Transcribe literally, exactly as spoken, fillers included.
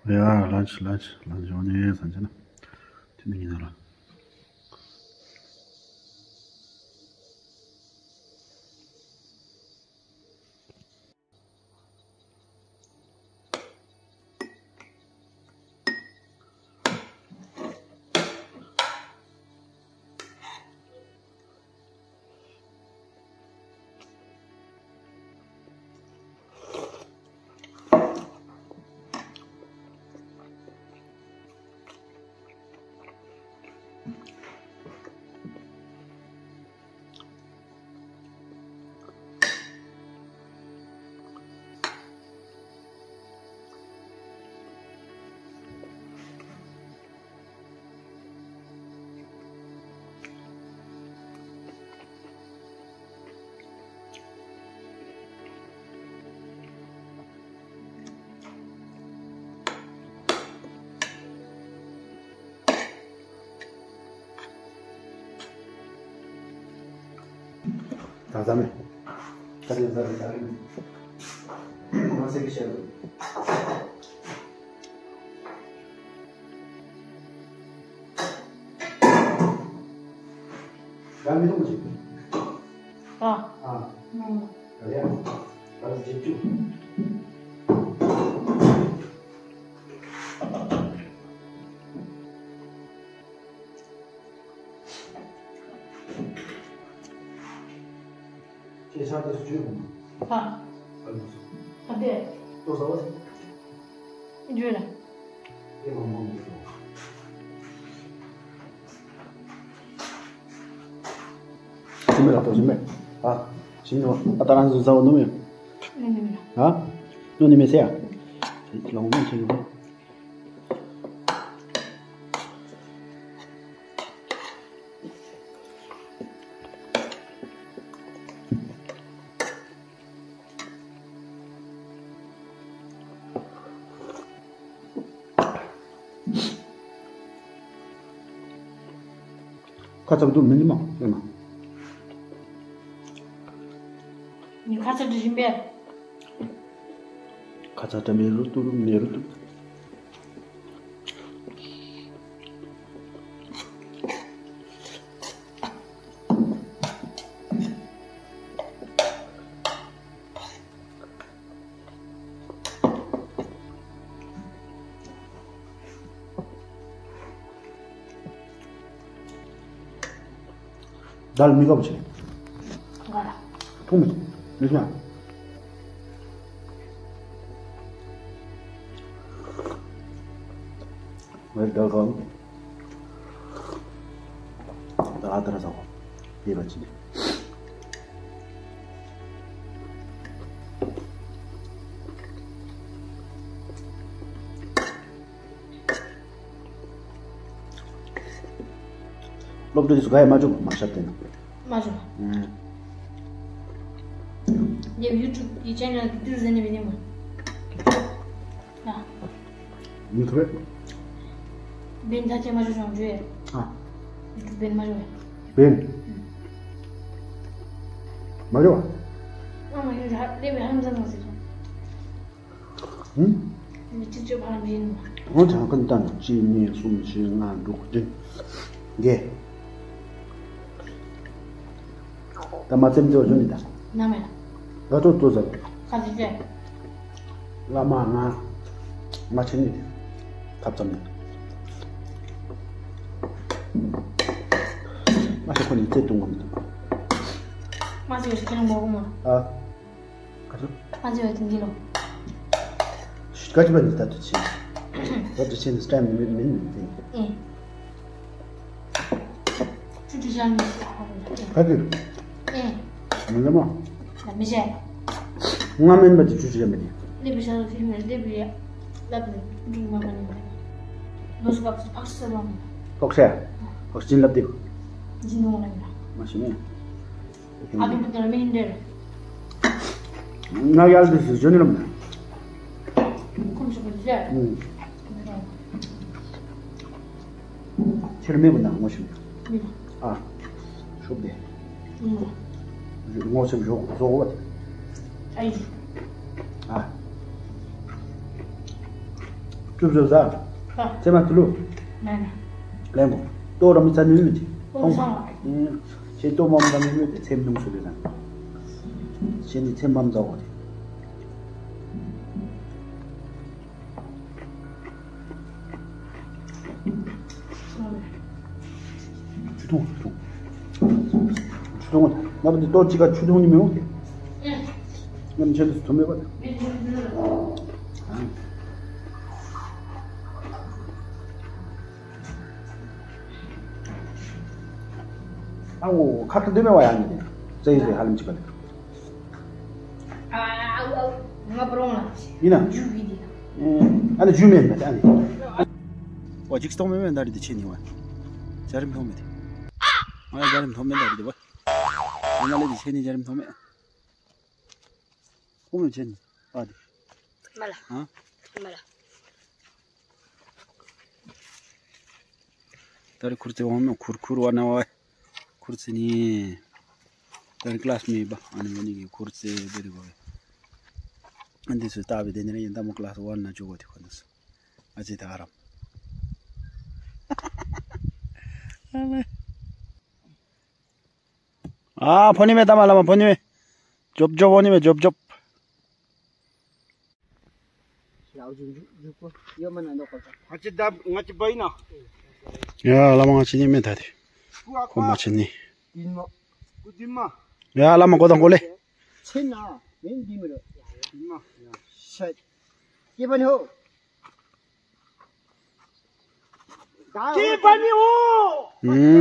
ཡ་ལན་ཆི་ལན་ཆི་ལན་ཆི་འོ་ནི་སང་ཆ་ན་དེ་ནི་ཉིན་ལ། ད་ཙམ་མེད། ད་ཙམ་ད་ཙམ་ད་ཙམ་མ་ཟེར་གི་བཤད་དགོས། ང་མི་འདུག་ཅིག་ཨ། ཨ། ཨ། ཨ། ཡ། ད་ལྟ་བརྗེད་རྒྱུ། ཁྱེད་ཆང་དེ་ཚོ་བརྗོད་དགོས་མ། ཧ། ཧ་དེ། ལྟོ་ཟ་བ་ཞིག་བརྗོད་ལ། དེ་མང་མང་མི་འདུག་ཞིམ་མེད་ལ་ལྟོ་ཞིམ་མེད། ཨ། ཞིམ་ནོ། ཨ་ད་རང་ཚོ་ཟ་བ་ནུ་མེད། ནུ་ནི་མེད། ཨ། ནུ་ནི་མེད་ཟེར་ཡ། ལོང་མེད་ཆེ་ནོ། ཁ་ཚ་འདུག་མི་འདུག་མ་ཨེ་མ། ངའི་ཁ་ཚ་འདྲ་ཞིམ་པས། ཁ་ཚ་འདྲ་མེ་རུ་ཏུ་རུ་མེ་རུ་ཏུ། ད་ལ་མི་དགའ་བ་བྱེད། ང་ལ། ཐུང་མི་མི་ཤ། ང་ལ་ད་གང་། ད་ཨ་ད་ར་ཟ་གོ། ཡེ་བ་ཅི། སློབ་གྲྭ་དེ་ཚོ་ག་ཡང་མ་བྱུང་མ་ཤབ་དེ་ན། མ་བྱུང་། ཨང་། ངས་ཡུ་ཊུབ་ཀྱི་ཆེ་ནལ་དེ་དུས་ཟེར་ནས་བྱས་ནས་མ། ཨ། མི་ཐུབ་པས། བན་ད་ཅེ་མ་བྱུང་བྱུང་བྱུང་ཡས། ཨ། ཡུ་ཊུབ་བན་མ་བྱུང་བས། བན། མ་བྱུང་བ། ཨ་མ་ཡུ་ཊུབ་ཧ་ལས་པའི་ཧ་ལམ་ཙམ་ཙམ་ཟེར་སོང་། ཧུམ། མི་གཅིག་གཅོད་པ་ལ་འདྲེན་ནོ། འོ་དེ་རང་ཀུན་བཏང་ནས་གཅིག་གཉིས་གསུམ་བཞི་ལྔ་དྲུག་བདུན། བརྒྱད། ད་མ་ཚེམ་ཚེ་བ་བྱུང་ནི་ད། ན་མེད། ང་ཚོ་ཚོ་ཟེར། ཁ་ཚིག་བཅད། བླ་མ་ང་། ང་ཆེ་ནི། ཐབ་ཙམ་ནི། མ་ཤེས་ཁོ་ནི་རྩེ་བཏུང་གམ། མ་ཚེ་བ་ཁྱེད་རང་མོ་གོ་མོ། ཨ། ག་ཚོད། ཨ་ཙི་བ་དེ་འདི་ལོ། ག་ཅི་བ་འདི་ད་དུ་ཆེ། ད་དུ་ཆེ་འདི་སི་ཊེམ་མིན་མིན་མིན་ཏེ། ཨེ། ཅུ་ཅུ་ཅང་མི་ཤེས་ཧ་གོ་ཡ། ག་དུ། ཨེ། མི་ལ་མ། ལ་མི་ཤེས། ང་མིན་པ་དུ་ཅུ་ཅུ་ཅང་མི་ནི། ལེ་བི་ཤ་ལ་ཕི་མེར་ལེ་བི་ཡ། ལབ་ནི་ཅུ་ཅུ་མ་མ་ནི། ལོ་སུ་ག་ཕག་སུ་ལོ་མི། ཕག་ཤ། ཕག་ཅིན་ལབ་དེ། ཅིན་ལོ་ལ་མི། མ་ཤེས་མིན། ཨ་ལུ་བུ་དར་མིན་འདྲེར། ང་ཡར་དུ་ཞུ་ཞུ་ནི་ལམ་ན། ཁོམ་ཞུ་གི་རེད། ཨུམ། ཁྱེར་མེད་པ་ན་ངོ་ཤེས། མི། ཨ། ཤུབ་དེ། ཨུམ། ངོ་ཤེས་ཞོག་ཟོག་བ། ཨ་ཡི། ཨ། བཟོ་ཟ། ཚེ་མ་ཐུ་ལུ། ལེན་གོ། ཏོ་ར་མི་ཚ་ནུ་ཡུ་ཅི། ཏོ་མ་ཚ་བ། ཨེ། ཤེ་ཏོ་མ་མི་ཚ་ནུ་ཡུ་ཅི་ཚེ་མི་ནུང་སུ་ལེ་ན། ཤེ་ནི་ཚེ་མ་མི་ཚ་བ་དེ། ཆུ་འཐུང་། ཆུ་འཐུང་། ཆུ་འཐུང་། ང་བ་འདི་ལྟོ་གཅིག་ག་ཆུ་འཐུང་ནི་མི་འོང་གི། ང་མི་ཆེན་དུ་ཐོན་མེད་པ། ཨ་འོ་ཁ་ཏ་འདི་མེད་བ་ཡང་ནི་ཙེ་ཡི་ཧ་ལམ་གཅིག་པ་ལེ། ཨ་ཨ་ཨ་ང་པ་རོང་ལ། ཡིན་ན། ཇུ་གི་དེ། ཨ་ནི་ཇུ་མེད་མེད་ཨ་ནི། ཨོ་ཅིག་སྟོང་མེད་མེད་འདའ་རི་དེ་ཆེ་ནི་བ། འཇའ་རིམ་མཐོང་མེད་དེ། ང་ཡ་འཇའ་རིམ་མཐོང་མེད་འདའ་རི་དེ་བ། ང་ལ་དེ་ཆེ་ནི་འཇའ་རིམ་མཐོང་མེད། ཨོ་མེད་ཆེ་ནི་བ་དེ། མ་ལ། ཨ། མ་ལ། ད་རེས་ཁུར་ཚེ་འོང་ནོ་ཁུར་ཁུར་བ་ན་བ། ཁུར་ཚེ་ནི། ད་རེས་ཀླ་སི་མེད་པ་ཨ་ནི་བ་ནི་གི་ཁུར་ཚེ་བེ་རི་བ། ཨ་འདི་སུ་ལྟ་བའི་དེ་ནི་ཡིན་ད་མོ་ཀླ་སི་བ་ན་ཅོ་གོ་དེ་ཁོ་ནི་སུ། ཨ་ཅེ་ད་ཨ་རམ། ཨ་ཕོ་ནི་མེ་ད་མ་ལ་མ་ཕོ་ནི་མེ། ཇོབ་ཇོབ་ཕོ་ནི་མེ་ཇོབ་ཇོབ། ང་ཅི་ད་ང་ཅི་བ་ཡིན་ན། ཡ་བླ་མ་ང་ཅི་ནི་མེད་ད་དེ། ཁོ་མ་ཅི་ནི། ཡ་བླ་མ་གོ་དང་གོ་ལེ། ཆེ་ན་མིན་འདི་མི་རུ། ཤད། སྐྱེས་པ་ནི་ཧོ། སྐྱེས་པ་ནི་ཧོ།